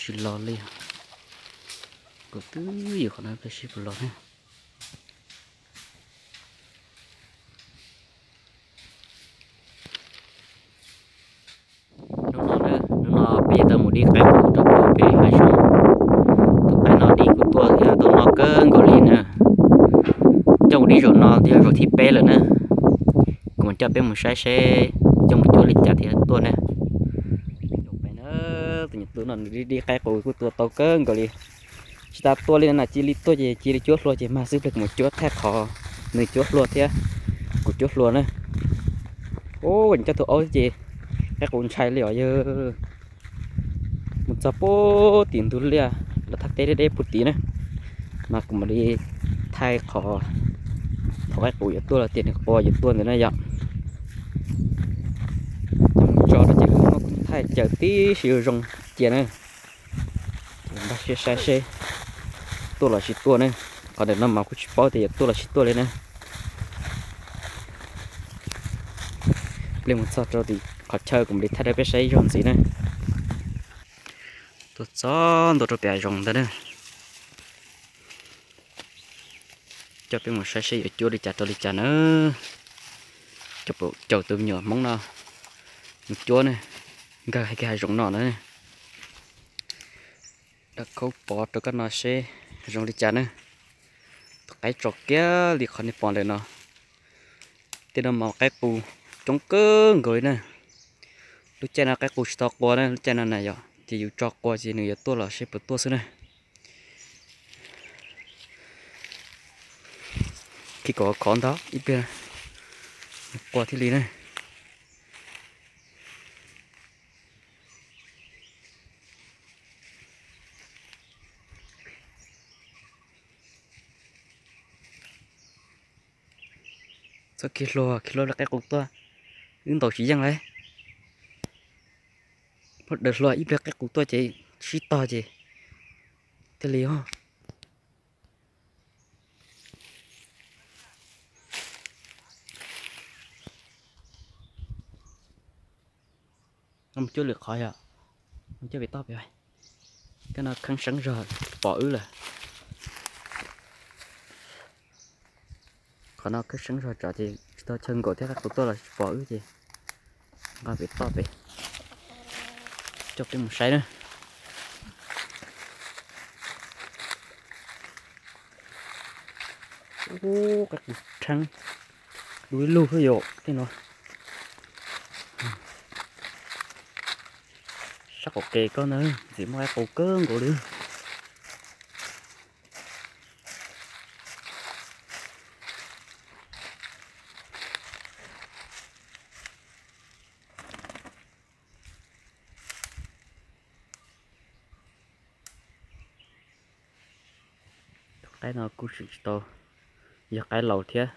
Tsis los li. Kuv twb ywm qhov no peb sib puas los na. Hnub no, hnub no peb tau mus dib qaib qus rau pem hav zoov. Tus qaib no dib kuj tuaj thiab tuaj noj kawg nkaus li na. Coj mus dib zaum no yog zaum thib peb lawm na. Kuv mam coj peb mus saib seb coj mus cuab li cas thiaj tuaj na. Tus nyuam tub no nws dib qaib qus kuj tua tau kawg nkaus li. Tsis tas tua li na, cia li tuaj ces cia li cuab hlua ces mag xwb, pliag kuv mus cuab thaij qhov nws cuab hlua thiab kuv cuab hlua na. Ub, coj tus aub ces qaib qus ntshai li os yawg. Mus txog puag tim ntug liaj los thaj teb deb deb puag tid na, mas kuv mam li thaij qhov thaum qaib qus yuav tuaj los tias nws qua yuav tuaj ntawd na yom. Coj mus tso rau ces wb muab thaij caw tib si zoo cia na. Ces npaj siab saib seb tuaj los tsis tuaj ne. Qhov ntawm no mas kuj tsis paub tias yuav tuaj los tsis tuaj li na. Pliag mus txog rau tim qhov chaw kuv mam li thaij rau peb saib ib zaug ntxiv na. Tuaj txog ntua rau pem hav zoov ntawd na. Coj peb mus saib seb yuav cuab li cas rau li cas na. Caum tus me nyuam Hmoob no mus cuab ne, nkag hais kiag hav zoov no na. Dam khaub pov rau koj no seb zoo li cas na. Tus qaib tso kiag li qhov nej pom ntawm no. Tej no mas qaib qus coob kawg nkaus li na. Lub caij no qaib qus tsis tau qua na, lub caij no na yom, ces yus tso qua ces nws yuav tuaj los seb puas tuaj xwb na. Khi kom khov ntag ib pliag qua thiaj li na. Txhob khi hlua, khi hlua lawv qaib qus tuaj, wb ntaus tsis yeej lauj. Muab daws hlua ib pliag qaib qus tuaj ces sib tog ces thiaj li os. Mus cuab lwm qhov yom, mus cuab pem toj pem. Koj no kheeb seeb zog pom wb lawm. Qhov no kheeb seeb zog tsam ces tsis tau chaw nkaum thiab, qaib qus tuaj los tsis pom wb ces nqa pem toj pem. Coj peb mus saib na. Ub, qaib qus rheeb, du ib lug xwb yom tej no. Sab qaum ke koj na, ntxim muaj qaib qus kawg nkaus li. Tus qaib no kuj tsis tau yog qaib laus thiab.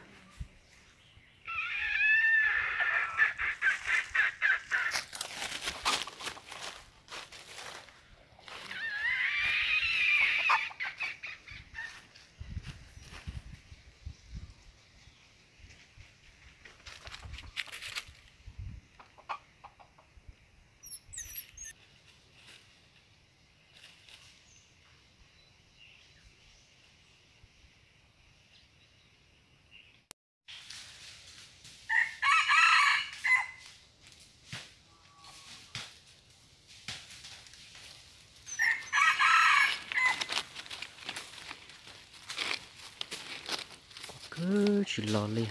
Kuv twb tsis los li,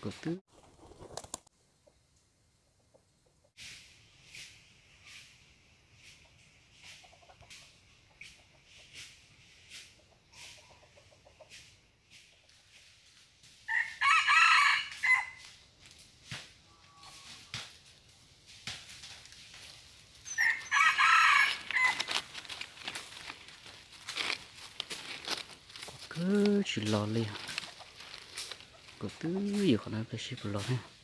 kuv twb Kuv twb tsis los li, kuv twb ywm qhov no peb sib puas los thiab.